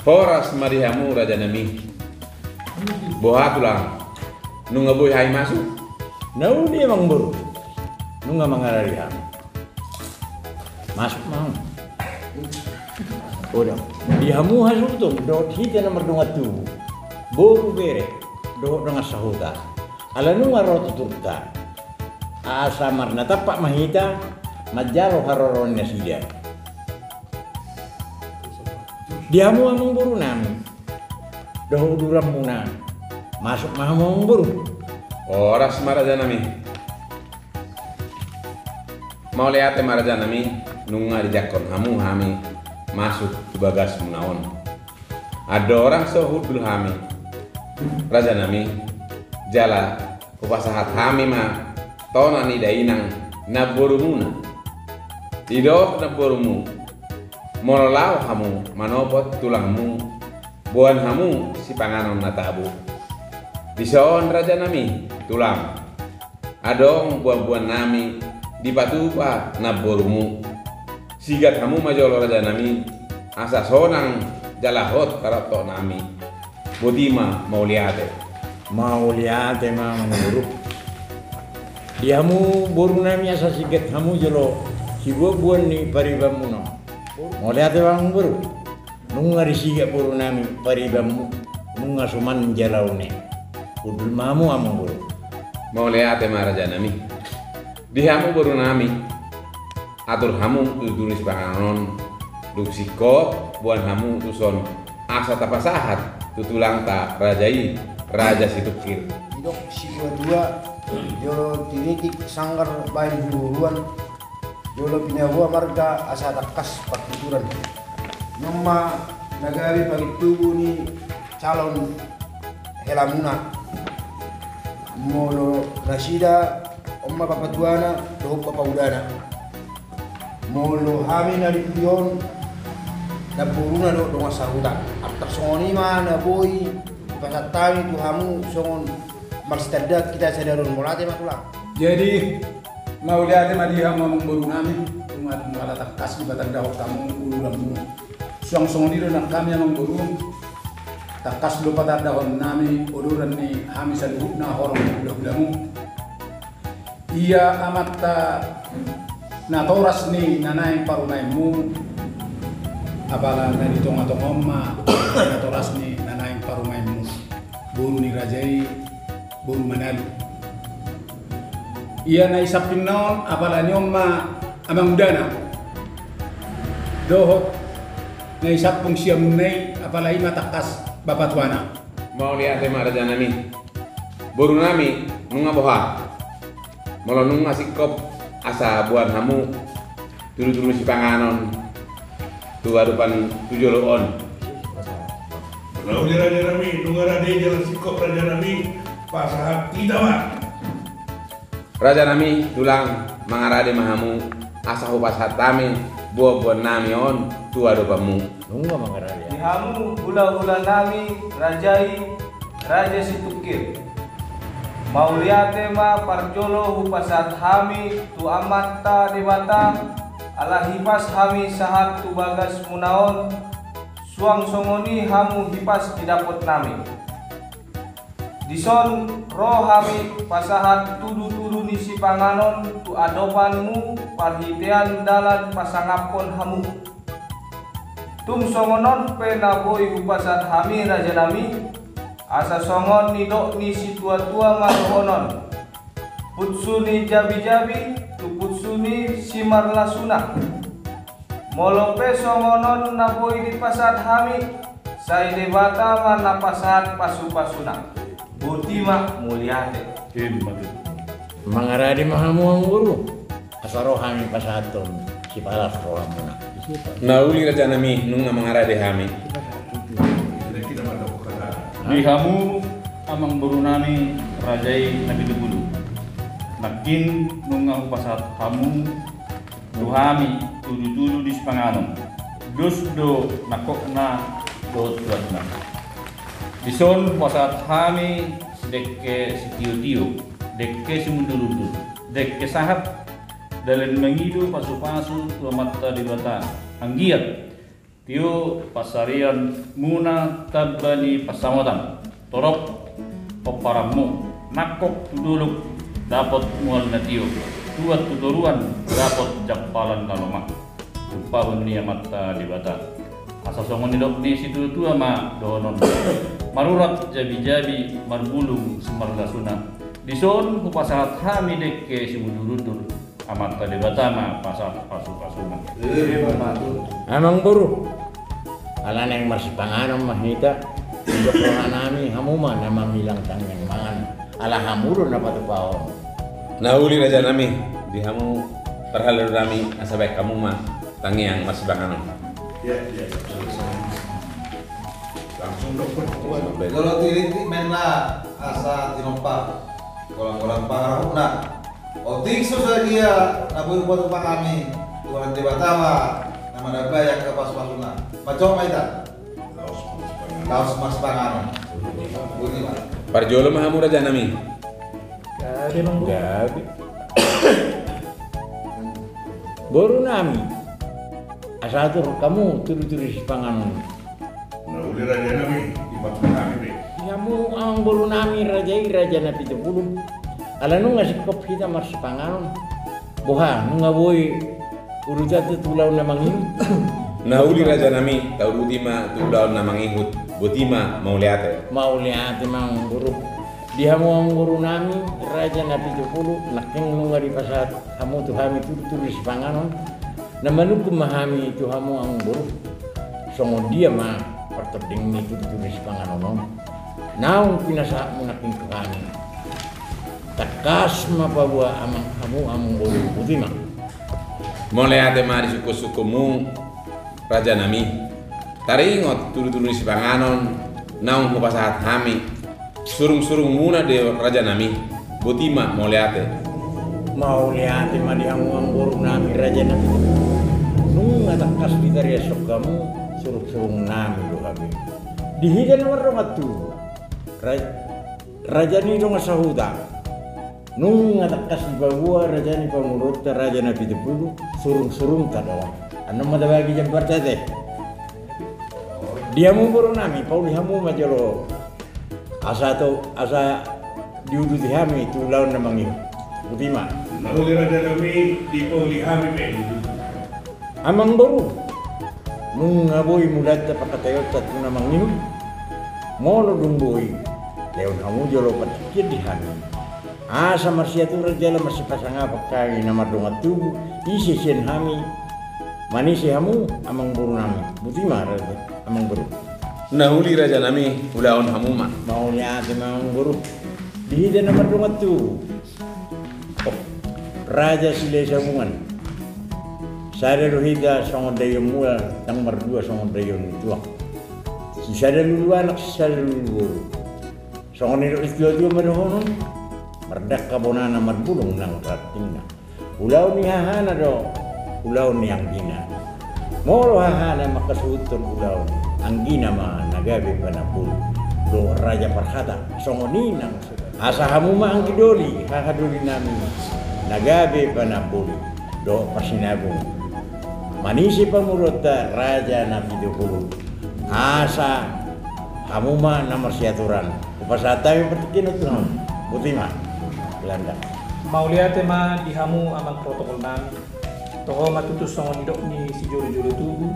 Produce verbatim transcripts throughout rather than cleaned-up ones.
Horas ma di hamu rajanami. Boha tulang, nunga boi hami masuk? Na uli amangboru, nunga mangarade hami. Masuk ma hamu. Oda. Di hamu hasuhuton dohot hita na mardongan tubu, boru bere dohot dongan sahuta, ala nunga ro tuturta, asa marnatampak ma hita manjalo haroroan nasida. Di hamu amangborunami dohot uduranmuna, masuk ma hamu amangboru. Horas ma rajanami. Mauliate ma rajanami, nunga dijangkon hamu hami masuk tu bagasmuna on. Andorang so hundul hami rajanami, jala hupasahat hami ma tona ni dainang namborumuna. Didok namborumu, molo laho hamu manopot tulangmu, boan hamu sipanganon na tabo. Dison rajanami tulang, adong boanboannami dipatupa namborumu. Sigat hamu ma jolo rajanami, asa sonang jala hot tarotoknami. Boti ma, mauliate. Mauliate ma amangboru. Di hamu borunami asa sigat hamu jolo siboanboan ni paribanmuna on. Mauliate ma amangboru. Nunga disigat borunami paribanmu, nunga suman jalaon i. Hundul ma hamu amangboru. Mauliate ma rajanami. Di hamu borunami, atur hamu tudutudu ni sipanganon on, dung singkop boan hamu tuson, asa tapasahat tu tulangta raja i, Raja Situngkir. Didok situatua, jolo tinitik sanggar bahen huruhuruan, jolo pinaboa marga asa tangkas partuturan. Nunga ma na gabe pangintubu ni calon helamuna. Molo nasida on ma bapatuana dohot bapaudana. Molo hami na di pudi on, namboruna dohot dongan sahuta. Antar songon i ma na boi dipasahat hami tu hamu songon marsitanda hita sadari on. Mauliate ma tulang. Jadi, mauliate ma di hamu amangborunami, nunga, nunga tangkas dipatandahon hamu uduranmu. Suang songon i do nang hami amangboru, tangkas do patandahonnami uduran ni hami saluhutna horong ni hulahulamu. Ia amanta natoras ni na naeng parumaenmu, apala na di tongatonga on ma natoras ni na naeng parumaenmu, boru ni raja i, boru Manalu. Ia na di sampingna on, apala ni on ma amangudana, dohot na di sampung siamunna i, apala i ma tangkas bapatuana. Mauliate ma rajanami. Borunami, nunga boha? Molo nunga singkop, asa boan hamu tudutudu ni sipanganon tu adopan tu jolo on. Na uli rajanami, nunga rade jala singkop rajanami, pasahat hita ma. Rajanami, tulang, mangarade ma hamu, asa hupasahat hami boanboannami on tu adopanmu. Nunga mangarade. Di hamu hulahulanami, raja i, Raja Situngkir. Mauliate ma parjolo hupasahat hami tu Amanta Debata, ala hipas hami sahat tu bagasmuna on, suang songon i hamu hipas didapotnami. Dison ro hami pasahat tudutudu ni sipanganon tu adopanmu, parhitean dalan pasangaphon hamu. Tung songon on pe na boi hupasahat hami rajanami, asa songon nidok ni situatua ma dohonon: Putsu ni jabijabi tu putsu ni simarlasuna. Molo pe songon on na boi dipasahat hami, sai Debata ma na pasahat pasupasuna. Boti ma, mauliate. Ima tutu. Mangarade ma hamu amangboru, asa ro hami pasahathon sipalas rohamuna. Na uli rajanami, nunga mangarade hami. Di hamu amangborunami, raja i Napitupulu. Nangkin nunga hupasahat hamu tu hami tudutudu ni sipanganon. Dos do nangkokna dohot tuatna. Dison hupasahat hami dengke sitiotio, dengke simundurundur, dengke sahat, dalan mangido pasupasu tu Amanta Debata. Anggiat Tio pansarian muna tamba ni pansamotan, torop pomparanmu, nangkok tu dolok dapot mual na tio, tuat tu toruan dapot jampalan na lomak. Jumpahon ni Amanta Debata. Asa songon nidok ni situatua ma dohonon: Marurap jabijabi, marbulung simarlasuna. Dison hupasahat hami dengke simudurudur, Amanta Debata ma pasahat pasupasuna. Amangboru, ala naeng marsipanganon ma hita, didok rohanami hamu ma na mamilang tangiang mangan, ala hamu do na patupahon. Na uli rajanami, di hamu parhalado nami asa baen hamu ma tangiang marsipanganon. Ia, ia, langsung dok. Jolo tiritik menna asa tinompa. Kolang-kolang pangarahutna. Otik so sadia na boi hupasahat hami, Tuhan Debata ma na manambai angka pasupasuna. Manjou ma hita. Laos marsipanganon. Boti ma. Parjolo ma hamu rajanami. Gabe. Borunami, asa atur hamu tudutudu sipanganon. Na uli rajanami, di hamu amangborunami raja i, raja Napitupulu. Ala nunga singkop hita marsipanganon. Boha, nunga boi urutanta tu ulaon na mangihut? Na uli rajanami, tauduti ma tu ulaon na mangihut. Boti ma, mauliate. Mauliate ma amangboru. Di hamu amangborunami raja Napitupulu, nangkin nunga dipasahat hamu tu hami tudutudu sipanganon. Na manungkun ma hami tu hamu amangboru, songon dia ma partording ni tudutudu sipanganon on naung pinasahatmu nangkin tu hami. Tangkas ma paboa amang, hamu amangboru. Boti ma. Mauliate ma di sungkunsungkunmu rajanami. Taringot tudutudu ni sipanganon naung hupasahat hami. Surungsurungmuna do rajanami. Boti ma, mauliate. Mauliate ma di hamu amangborunami rajanami. Nunga tangkas ditariashon hamu, surungsurungnami do hami. Di hita na mardongan tubu, raja ni dongan sahuta. Nunga tangkas dipaboa raja ni pamoruonta raja Napitupulu, surungsurungta do. Annon ma tabagi jambarta ate. Di hamu borunami, pauli hamu ma jolo. Asa tu, asa diuduti hami tu ulaon na mangihut. Boti ma. Na uli rajanami, dipauli hami pe. Amangboru, nunga boi mulanta pangkataionta tu na mangihut. Molo dung boi, lehon hamu jolo partingkian di hami. Asa marsiaturan jala marsipasangapan hami na mardongan tubu, ise sian hami manise hamu amangborunami. Boti ma raja, amangboru. Na uli rajanami, ulaon hamu ma. Mauliate ma amangboru. Di hita na mardongan tubu, Raja Silahisabungan. Sada do hita songon daion mual, ndang mardua songon daion ni tuak. Sisada lulu anak, sisada lulu boru. Songon nidok ni situatua ma dohonon, mardangka bonana, marbulung nang rantingna. Ulaon ni hahana do ulaon ni anggina. Molo hahana mangkasuhuthon ulaon, anggina ma na gabe panamboli. Dohot raja parhata songon i nang. Asa hamu ma anggi doli, haha dolinami na gabe panamboli dohot parsinabung, manise pamoruonta raja Napitupulu. Asa hamu ma na marsiaturan. Hupasahat hami partingkian on tu hamu. Boti ma. Belanda. Mauliate ma di hamu amang protokol nami. Toho ma tutu songon nidok ni sijolojolo tubu.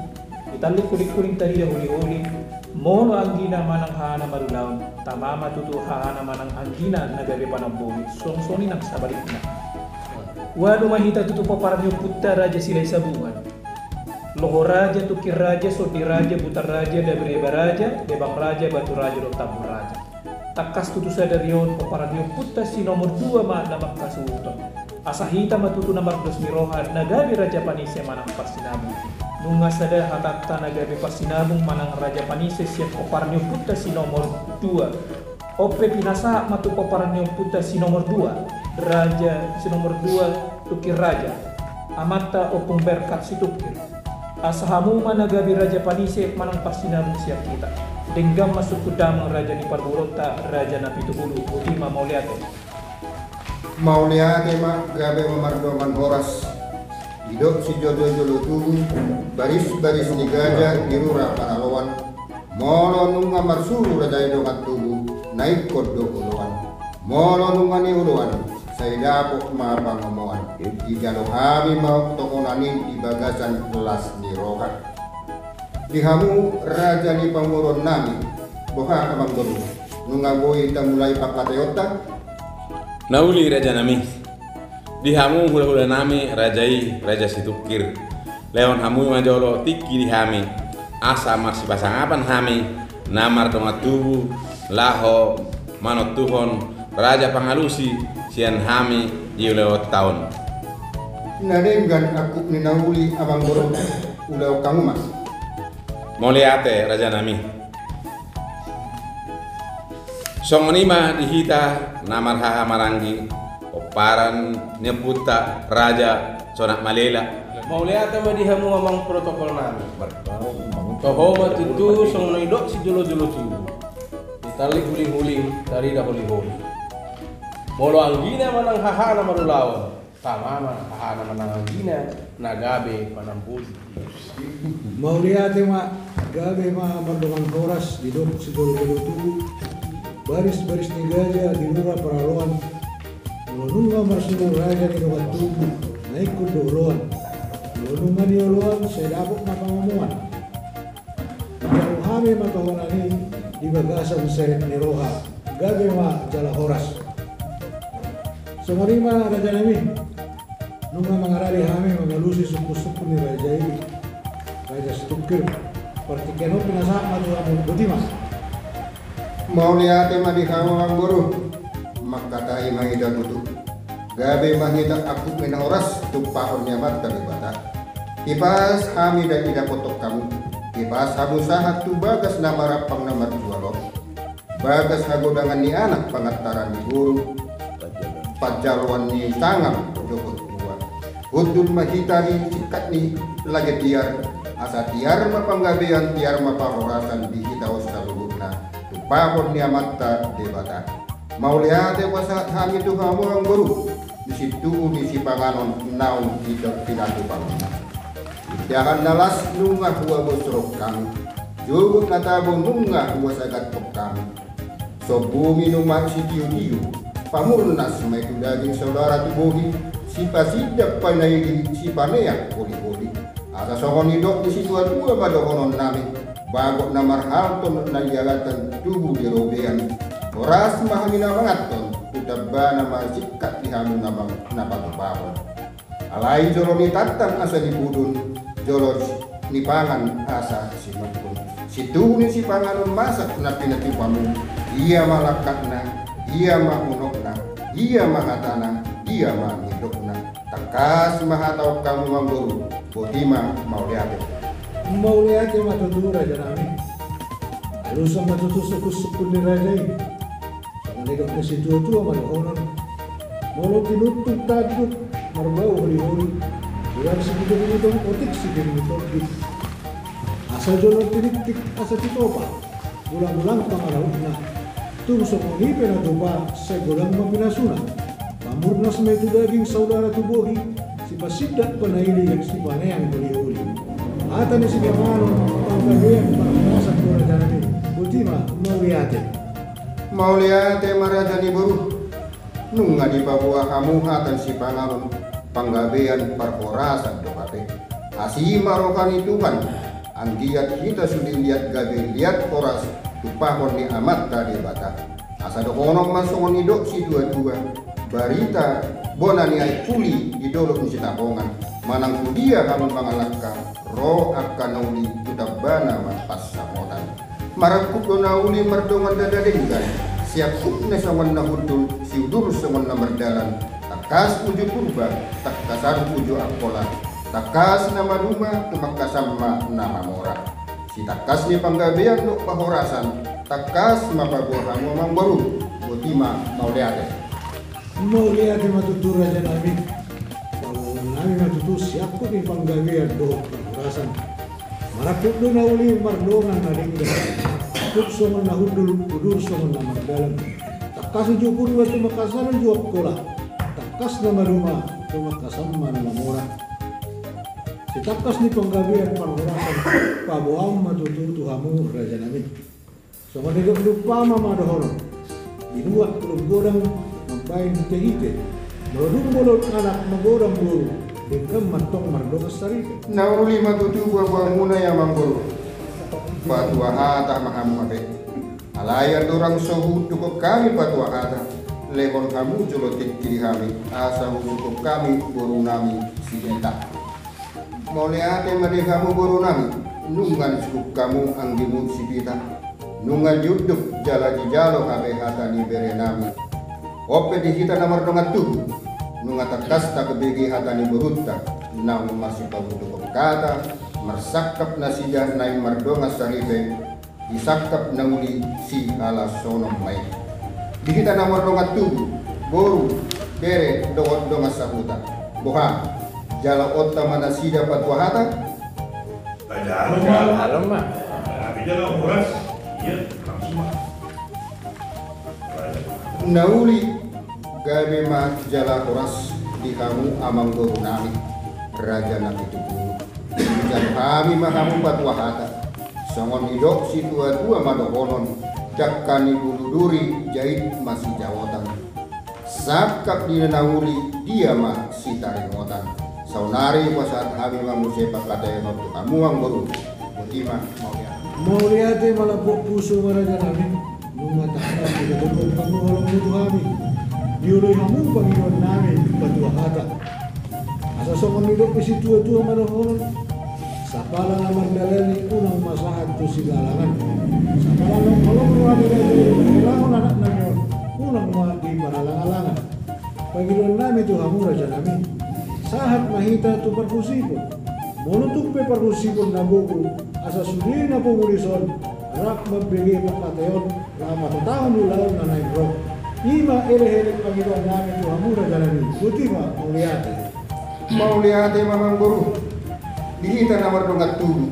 Ditallik hulinghuling, tarida holiholi. Molo anggina manang hahana marulaon, tama ma tutu hahana manang anggina na gabe panamboli, songon i nang sabalikna. Ualu ma hita tutu pomparan ni ompunta Raja Silahisabungan. Loho Raja, Tungkir Raja, Sondi Raja, Butar Raja, Dabereba Raja, Debang Raja, Batu Raja dohot Tambun Raja. Tangkas tutu sadari on pomparan ni ompunta si nomor dua ma na mangkasuhuthon. Asa hita ma tutu na mardos ni roha na gabe raja panise manang parsinabung. Nunga sada hatanta na gabe parsinabung manang raja panise sian pomparan ni ompunta si nomor dua. On pe pinasahat ma tu pomparan ni ompunta si nomor dua, raja si nomor dua, Tungkir Raja, amanta Ompung Berkat Situngkir. Asa hamu ma na gabe raja panise manang parsinabung sian hita. Denggan ma sungkun damang raja ni parboruonta Raja Napitupulu. Boti ma, mauliate. Mauliate ma, gabe ma mardongan horas. Didok sijolojolo tubu, barisbaris ni gaja di rura paraloan. Molo nunga marsuru raja i dongan tubu, na ingkon do oloan. Molo nunga nioloan, sai dapot ma pangomoan. Dijalo hami ma tohonan i di bagasan las ni roha. Di hamu raja ni pamoruonnami, boha amangboru, nunga boi tamulai pangkataionta? Na uli rajanami. Di hamu hulahulanami raja i, raja Situngkir, lehon hamu ma jolo tingki di hami, asa marsipasangapan hami na mardongan tubu laho manontuhon raja pangalusi sian hami di ulaonta on. Na denggan angkup ni na uli amangboru, ulaon hamu ma. Mauliate rajanami. Songon i ma di hita na marhaha maranggi, pomparan ni ompunta Raja Sonak Malela. Mauliate ma di hamu amang protokolnami. Toho ma tutu songon na nidok sijolojolo tubu. Ditallik hulinghuling, tarida holiholi. Molo anggina manang hahana marulaon, tama ma hahana manang anggina na gabe panamboli. Mauliate ma, gabe ma mardongan horas, didok sijolojolo tubu, barisbaris ni gaja di rura paraloan. Molo nunga marsuru raja ni dongan tubu, na ingkon do oloan. Molo nunga nioloan, sai dapot ma pangomoan. Dijalo hami ma tohonan i di bagasan serep ni roha, gabe ma jala horas. Songon i ma rajanami, nunga mangarade hami mangalusi sungkunsungkun ni raja i, raja Situngkir. Partingkian on pinasahat ma tu hamu, boti ma. Mauliate ma di hamu amangboru. Mangkatai ma hita tutu. Gabe ma hita angkup ni na horas tumpahon ni Amanta Debata. Hipas hami da idapothon hamu. Hipas hamu sahat tu bagas na marampang na marjual on. Bagas hagodangan ni anak, pangantaran ni boru, panjaloan ni sangap dohot tua. Hundul ma hita di singkat ni lage tiar, asa tiar ma panggabean, tiar ma parhorasan di hita on saluhutna, tumpahon ni Amanta Debata. Mauliate pasahat hami tu hamu amangboru, di situtu ni sipanganon naung pinatupaonna. Indahan na las nunga huaboshonon hami, jogot na tabo nunga huasagathon hami. Sombu minum aek sitiotio, pamurnas ma i tu daging, saudara tu bohi, sipasindak panaili, sipaneang holiholi. Asa songon nidok ni situatua ma dohononnami, bagot na marhalto na ialatan, tubu di robean. Horas ma hami na manganhon, tu tambana ma singkat di hamu na mang-, na patupahon. Alai jolo ni tantang asa dipudun, jolo ni pangan asa sinungkun. Situtu ni sipanganon masak na pinatupamu, ia ma langkatna, ia ma unokna, ia ma hatana, ia ma nidokna. Tangkas ma hata on hamu amangboru, boti ma, mauliate. Mauliate ma tutu rajanami. Alusan ma tutu sungkunsungkun ni raja i. Songon nidok ni situatua ma dohonon. Molo tinuntung tanduk marbau holiholi, godang sipitung-pitung, otik sipitung-pitung. Asa jolo tinitip asa titopa, ulang-ulang pangarahutna. Tung songon i pe na tupa, sai godang ma pinasuna. Pamurnas ma i tu daging, saudara tu bohi, sipasindak panaili, sipaneang holiholi. Hata ni sipanganon, panggabean, parhorasan tu rajanami. Boti ma, mauliate. Mauliate ma raja ni boru. Nunga dipaboa hamu hata ni sipanganon, panggabean, parhorasan dohot hape. Asi ma roha ni Tuhan, anggiat hita sude liat gabe liat horas, tumpahon ni Amanta Debata. Asa dohonon ma songon nidok situatua, barita bona ni aek huli di dolok ni Sitapongan, manang tu dia hamu mangalangka, ro angka na uli tu tambana ma pansamotan. Marangkup do na uli mardongan dada denggan, siangkupna songon na hundul, siudur songon na mardalan, tangkas uju Purba, tangkasan uju Angkola, tangkas na maduma, tumangkasan ma na mamora. Sitangkas ni panggabean dohot parhorasan, tangkas ma paboa hamu amangboru, boti ma, mauliate. Mauliate ma tutu rajanami. Paboaonnami ma tutu siangkup ni panggabean dohot parhorasan. Marangkup do na uli mardongan na denggan, angkup songon na hundul, udur songon na mardalan. Tangkas uju Purba, tumangkasan uju Angkola, tangkas na maduma, tumangkasan ma na mamora. Sitangkas ni panggabean parhorasan paboaon ma tutu tu hamu rajanami. Songon nidok ni umpama ma dohonon: Binuat ulos godang mambahen hitehite, molo dung bolon anak magodang boru, denggan ma antong mardongan saripe. Na uli ma tutu boaboamuna i amangboru. Patua hata ma hamu hape. Alai andorang so huunduk hami patua hata, lehon hamu jolo tingki di hami, asa huunduk hami borunami si Eta. Mauliate ma di hamu borunami, nunga diungkap hamu anggimu si Pita. Nunga diunduk jala dijalo hape hata ni berenami. On pe di hita na mardongan tubu, nunga tangkas tabege hata ni borunta, naung masipaunduk hata, marsangkap nasida naeng mardongan saripe, disangkap na uli sihalashononna i. Di hita na mardongan tubu, boru, bere, dohot dongan sahuta. Boha, jaloonta ma nasida patua hata? Tajalo ma. Tajalo ma. Tapi jala horas. Iya, langsung ma. Na uli, gabe ma jala horas di hamu amangborunami, raja na pitu pulu. Dijalo hami ma hamu patua hata. Songon nidok situatua ma dohonon: Dangka ni bulu duri, jait ma sijaotan. Sangkap ni na uli, dia ma sitaringotan. Saonari hupasahat hami ma muse pangkataion on tu hamu amangboru. Botima, mauliate. Mauliate ma lambok pusu ma rajanami. Nunga tangkas didokkon hamu holongmu tu hami, dioloi hamu pangidoannami patua hata. Asa songon nidok ni situatua ma dohonon: Sapala na mardalani unang ma sahat tu sigalangan. Sapala na mangalo roha ni raja i mangulahon anaknami on, unang ma diparalangalalangan. Pangidoannami tu hamu rajanami: Sahat ma hita tu parhusipon. Molo tung pe parhusipon na gogo, asa sude na pola dison rap mambege pangkataion, laho patatahon ulaon na naeng ro. I ma elekelek pangidoannami tu hamu rajanami. Botima, mauliate. Mauliate ma amangboru. Di hita na mardongan tubu,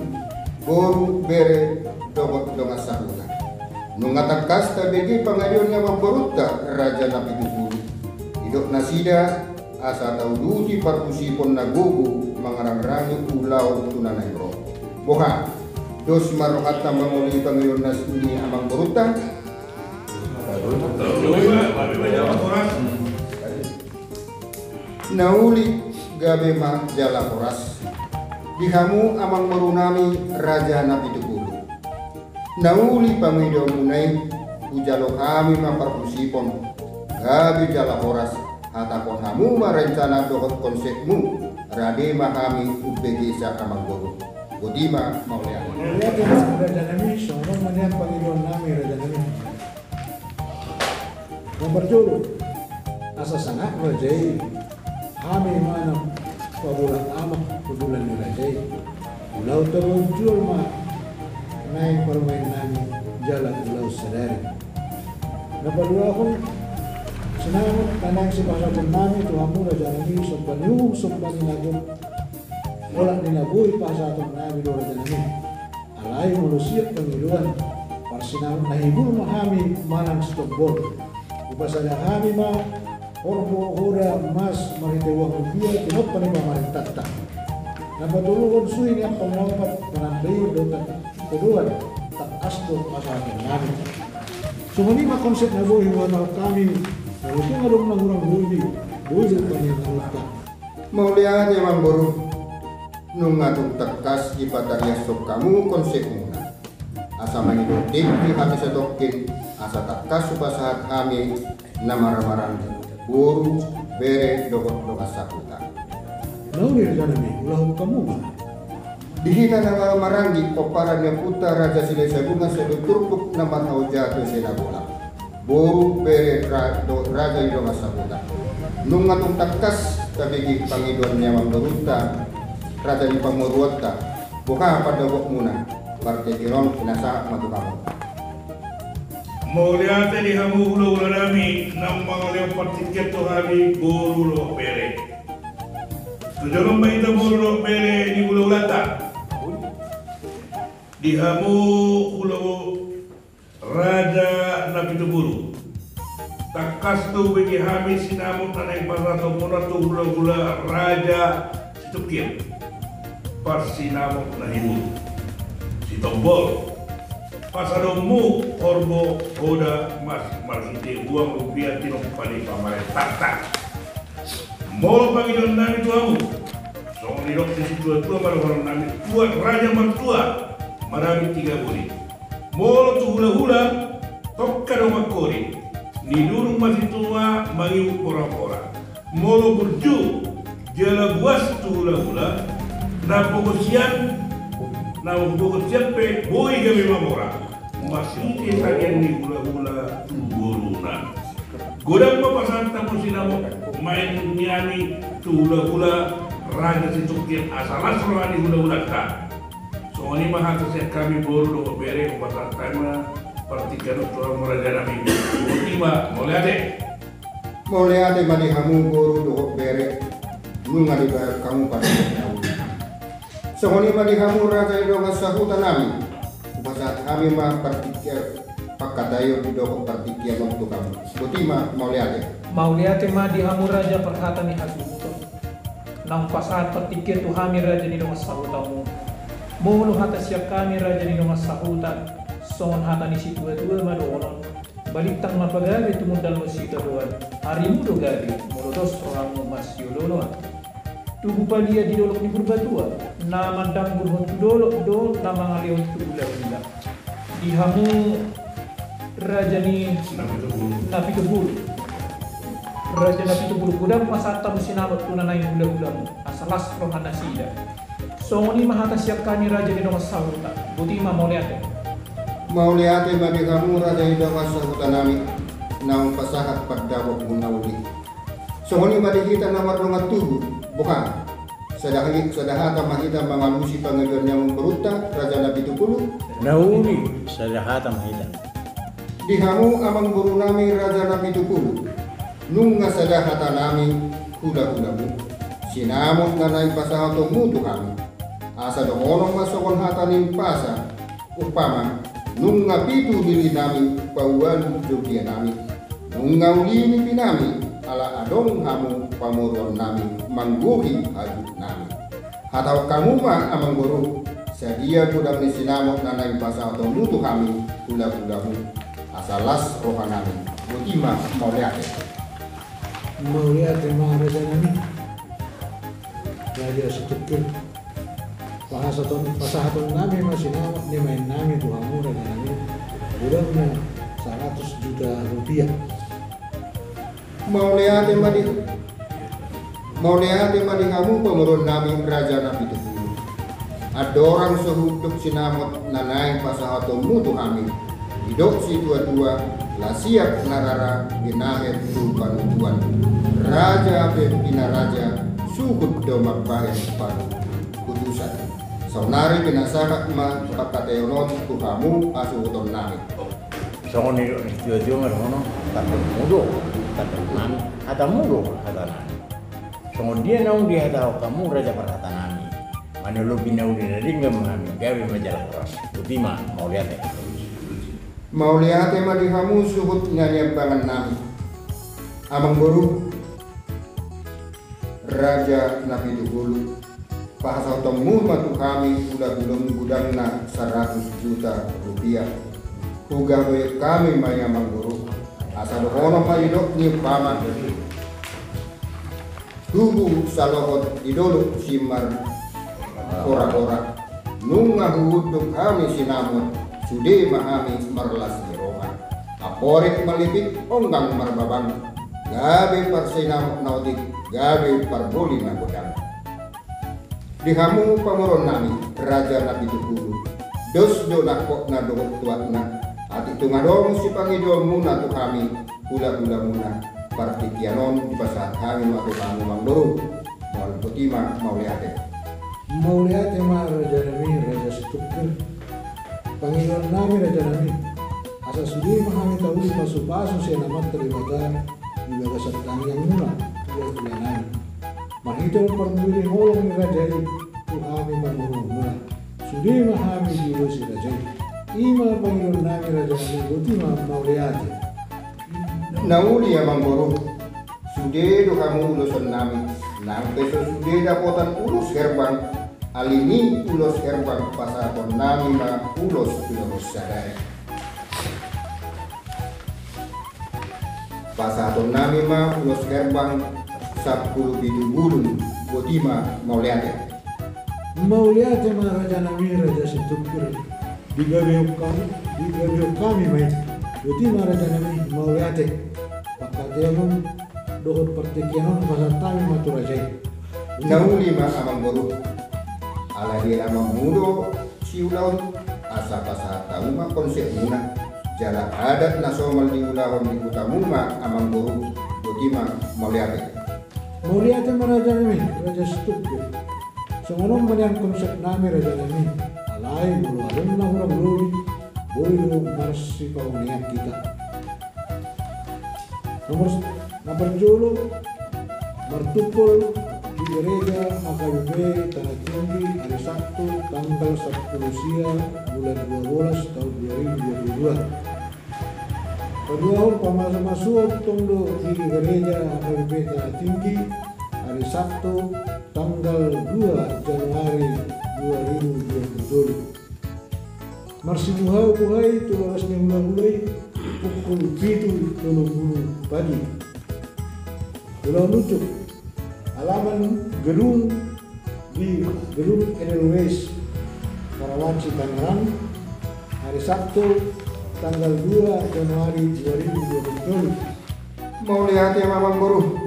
boru, bere, dohot dongan sahuta. Nunga tangkas tabege pangidoan ni amangborunta, raja na pitu pulu. Didok nasida, asa tauduti parhusipon na gogo mangarangrangi ulaon tu na naeng ro. Boha, dos ma rohanta mangoloi pangidoan ni amangborunta? Na uli, gabe ma jala horas di hamu amangborunami, raja na pitu pulu. Na uli pangidoanmuna i, hujalo hami ma parhusipon, gabe jala horas, hatahon hamu ma rencana dohot konsepmu, rade ma hami umbegesa amangboru. Botima, mauliate. Mauliate ma rajanami, songon on ma nian pangidoannami rajanami. Na parjolo, asa sangap raja i, hami ma na pabola amak pabola ni raja i. Ulaonta ma jolma naeng parumaennami jala ulaon sadari. Na paduahon, sinamot na naeng sipasahatonnami tu hamu rajanami, somba ni uhum somba ni na gok, olat ni na boi pasahatonnami do rajanami. Alai molo siap pangidoan, parsinamot na hibul ma hami manang sitombol. Hupasada hami ma horbo, hoda, mas, marhite uang rupia, tinompa ni pamarentanta. Na patoluhon, suhi ni ampang na opat, panambahi dohot pangodoan, tangkas do pasahatonnami. Songon i ma konsep na boi huhatahon hami, molo tung adong na hurang boi, boi do pangidoanta. Mauliate amangboru. Nunga tung tangkas dipatariashon hamu konsepmuna. Asa mangido tingki hami satongkin, asa tangkas hupasahat hami na marhamaranggi, boru, bere, dohot dongan sahuta. Na uli rajanami, ulahon hamu ma. Di hita na marhamaranggi, pomparan ni ompunta Raja Silahisabungan Sadu Turpuk na marhaoja tu ese na bolak. Boru, bere, ra-, do-, raja ni dongan sahuta. Nunga tung tangkas tabege pangidoan ni amangborunta, raja ni pamoruonta, boha pandapotmuna, partingkian on pinasahat ma tu hamu. Mauliate di hamu hulahulanami, naung mangalehon partingkian tu hami boru dohot bere. Tu jolo ma hita boru dohot bere di hulahulanta. Di hamu hula Raja na pitu pulu. Tangkas do bege hami sinamot na naeng pasahatonmuna tu hulahula Raja Situngkir. parsinamot na hibul. Sitombol. Pasahatmu horbo hoda mas marhite uang rupiah tinompa ni pamarentanta. Molo pangidoan nami tu hamu, songon nidok ni situatua ma dohonon nami, tuat raja martua, marabit tiga boli. Molo tu hulahula, tongka do mangkori, nidurung ma situa mangihut porapora. Molo burju, jala buas tu hulahula, na bogot sian, na bogot sian pe boi gabe mamora. Marhite tagian ni hulahula tu boruna. Godang ma pasahat hamu sinamot maen ni hami tu hulahula raja Situngkir asa las roha ni hulahulanta. Songon i ma hata sian hami boru dohot bere, hupasahat hami ma partingkian on tu hamu raja nami. Boti ma, mauliate. Mauliate ma di hamu boru dohot bere, nunga dibahen hamu partingkian na uli. Songon i ma di hamu raja ni dongan sahuta nami, hupasahat hami ma partingkian pangkataion dohot partingkian on tu hamu. Boti ma, mauliate. Mauliate ma di hamu raja parhata ni hasuhuton. Naung pasahat partingkian tu hami raja ni dongan sahuta on. Molo hata sian hami raja ni dongan sahuta, songon hata ni situatua ma dohonon. Balintang ma pagabe tumundalhon sitadoan, arimu do gabe, molo dos rohamu masiolooloan. Tubu palia di dolok ni Purbatua, na mandanggurhon tu dolok do na mangalehon tu hulahula. Di hamu raja ni Napitupulu. Raja Napitupulu, godang pasahat hamu sinamot tu na naeng hulahulamu, asa las roha nasida. Songon i ma hata sian hami raja ni dongan sahuta. Boti ma, mauliate. Mauliate ma di hamu raja ni dongan sahuta nami, naung pasahat pandapotmu na uli. Songon i ma di hita na mardongan tubu, boha? Sada hi-, sada hata ma hita mangalusi pangidoan ni amangborunta raja Napitupulu? Na uli, sada hata ma hita. Di hamu amangboru nami raja Napitupulu, nunga sada hata nami hulahulamu, sinamot na naeng pasahatonmu tu hami. Asa dohonon ma songon hata ni umpasa, umpama, nunga pitu lili nami paualu jobia nami, nunga uli nipi nami, ala adong hamu pamoruon nami manggohi hajut nami. Hatahon hamu ma amangboru, sadia godang ni sinamot na naeng pasahatonmu tu hami hulahulamu, asa las roha nami. Boti ma, mauliate. Mauliate ma raja nami. Raja Situngkir. Pasahaton, pasahaton nami ma sinamot ni maen nami tu hamu raja nami. Godangna saratus juta rupiah. Mauliate ma di, mauliate ma di hamu pamoruon nami raja Napitupulu. Andorang so hunduk sinamot na naeng pasahatonmu tu hami, didok situatua, lasiak na rara binahen tu panutuan. Raja pe pinaraja suhut do mambahen panutusan. Saonari pinasahat ma pangkataion on tu hamu hasuhuton nami. Songon i do, situatuatua ma dohonon, tandokmu do tandok nami, hatamu do hata nami. Songon dia naung dihatahon hamu raja parhata nami, manolopi na uli na denggan ma hami, gabe ma jala horas. Boti ma, mauliate. Mauliate ma di hamu suhut na niambangan nami. Amangboru, raja Napitupulu, pasahatonmu ma tu hami hulahulamu godangna saratus juta rupiah. Hugaboi hami ma i amangboru, asa dohonon ma didok ni umpama. Tubu salohot di dolok Simarhorahora. Nunga huhunduk hami sinamot, sude ma hami marlas ni roha. Amporik malipik onggang marbabang, gabe parsinamot na otik, gabe parboli na godang. Di hamu pamoruon nami, raja Napitupulu, dos do nangkokna dohot tuatna, atik tung adong sipangidoonmuna tu hami hulahulamuna, partingkian on dipasahat hami ma tu hamu amangboru. Mauliate, boti ma, mauliate. Mauliate ma raja nami, raja Situngkir. Pangidoan nami raja nami, asa sude ma hami tauli pasupasu sian Amanta Debata di bagasan tangiangmuna, hulahula nami. Marhite parbue ni holong ni raja i tu hami pamoruonmuna, sude ma hami diulosi raja i. I ma pangidoan nami raja nami, boti ma, mauliate. Na uli amangboru, sude do hamu uloson nami, nang pe so sude dapotan ulos herbang, Ali ni ulos herbang pasahatonnami ma ulos tu na sadari. Pasahatonnami ma ulos herbang sampulu pitu bulung. Boti ma, mauliate. Mauliate ma rajanami Raja Situngkir. Digabehon hami, digabehon hami ma i. Boti ma rajanami, mauliate. Pangkataion dohot partingkian on pasahat hami ma tu raja i. Na uli ma amangboru. Ala di alamanmu do siulaon, asa pasahat hamu ma konsepmuna. Jala adat na somal diulahon di hutamu ma amangboru. Boti ma, mauliate. Mauliate ma rajanami Raja Situngkir. Songon on ma nian konsepnami rajanami. Alai molo adong na hurang lobi, boi do marsipaonean hita. Nomor s-, na parjolo, martumpol di gereja H K B P Tanah Tinggi, hari Sabtu, tanggal sampulu sia bulan dua belas tahun dua ribu dua puluh dua. Paduahon, pamasu-masuon tong do di gereja H K B P Tanah Tinggi, hari Sabtu, tanggal dua Januari dua ribu dua puluh tolu. Marsibuhai-buhai tu bagas ni hula-hula i, pukul pitu tolu pulu pagi. Ulaon unjuk, alaman gedung di gedung Edelweiss, Karawaci, Tangerang, hari Sabtu, tanggal dua Januari dua ribu dua puluh tolu. Mauliate ma amangboru.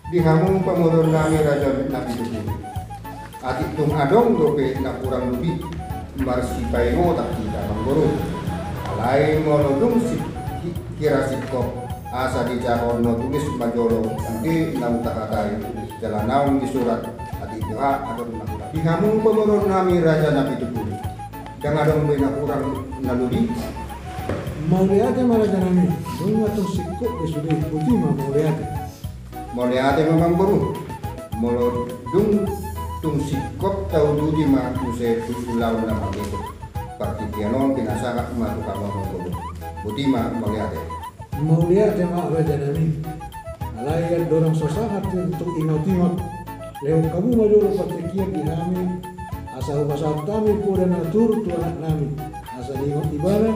Di hamu pamoruonnami Raja Napitupulu. Atik tung adong dope na hurang lobi, marsipaingotan hita amangboru. Alai molo dung si-, kira singkop, asa dijahahon na tulis ma jolo, sude naung tahatai, jala naung disurat, atik tung adong na hurang. Di hamu pamoruonnami Raja Napitupulu. Ndang adong be na hurang na lobi. Mauliate ma rajanami, nunga tung singkop be sude, boti ma, mauliate. Mauliate ma amangboru. Molo dung tung singkop, tauduti ma muse tu ulaon na mangihut. Partingkian on pinasahat ma tu hamu amangboru. Boti ma, mauliate. Mauliate ma rajanami. Alai andorang so sahat tung ingot-ingot, lehon hamu ma jolo partingkian di hami, asa hupasahat hami poda na toru tu anaknami, asa diingot ibana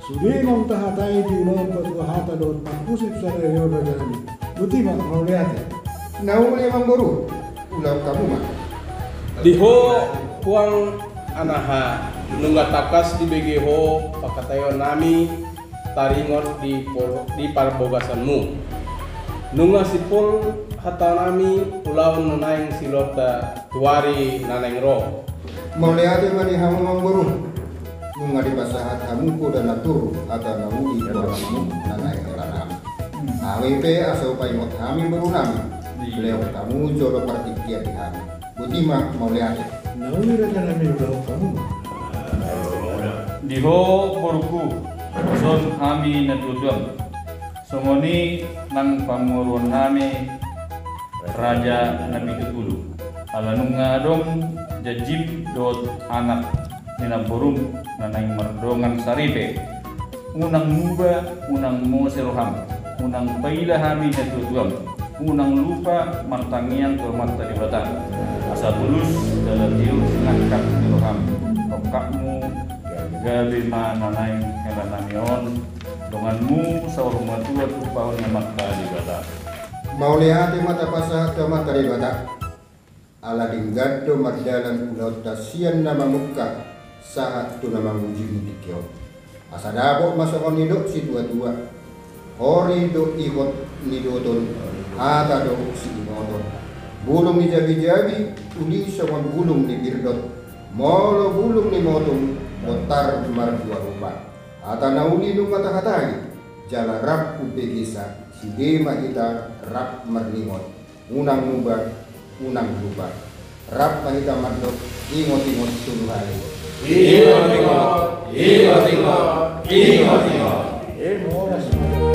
sude naung tahatai di ulaon patua hata dohot panghusup sadari on rajanami. Boti ma, mauliate. Na uli amangboru, ulaon hamu ma. Di ho, huang anaha, nunga tangkas dibege ho pangkataionnami taringot di por-, di parbogasanmu. Nunga simpul hatanami ulaon na naeng silehonta tu ari na naeng ro. Mauliate ma di hamu amangboru. Nunga dipasahat hamu poda na toru hata na uli tu anakmu na naeng helanami. Hami pe asa hupaingot hami borunami, lehon hamu jolo partingkian di hami. Boti ma, mauliate. Na uli rajanami, ulaon hamu ma. Di ho borungku, son hami natuatuam. Songon i nang pamoruonnami Raja Napitupulu. Ala nunga adong janjim dohot anak ni namborum na naeng mardongan saripe. Unang muba, unang mose roham, unang paila hami natuatuam, unang lupa martangiang tu Amanta Debata. Asa tulus jala tio sinangkap ni roham, rongkapmu gabe ma na naeng helanami on, donganmu saur matua tumpahon ni Amanta Debata. Mauliate ma tapasahat tu Amanta Debata. Ala denggan do mardalan ulaonta sian na mamungka sahat tu na mangujingi tingki on. Asa dapot ma songon nidok situatua: Hori do ingot ni doton, hata do siingoton. Bulung ni jabijabi uli songon bulung ni birdot, molo bulung ni motung bontar mardua rupa. Hata na uli nunga tahatai, jala rap umbegesa, sude ma hita rap marningot. Unang muba, unang lupa. Rap ma hita mandok: Ingot-ingot tolu hali. Ingot-ingot, ingot-ingot, ingot-ingot.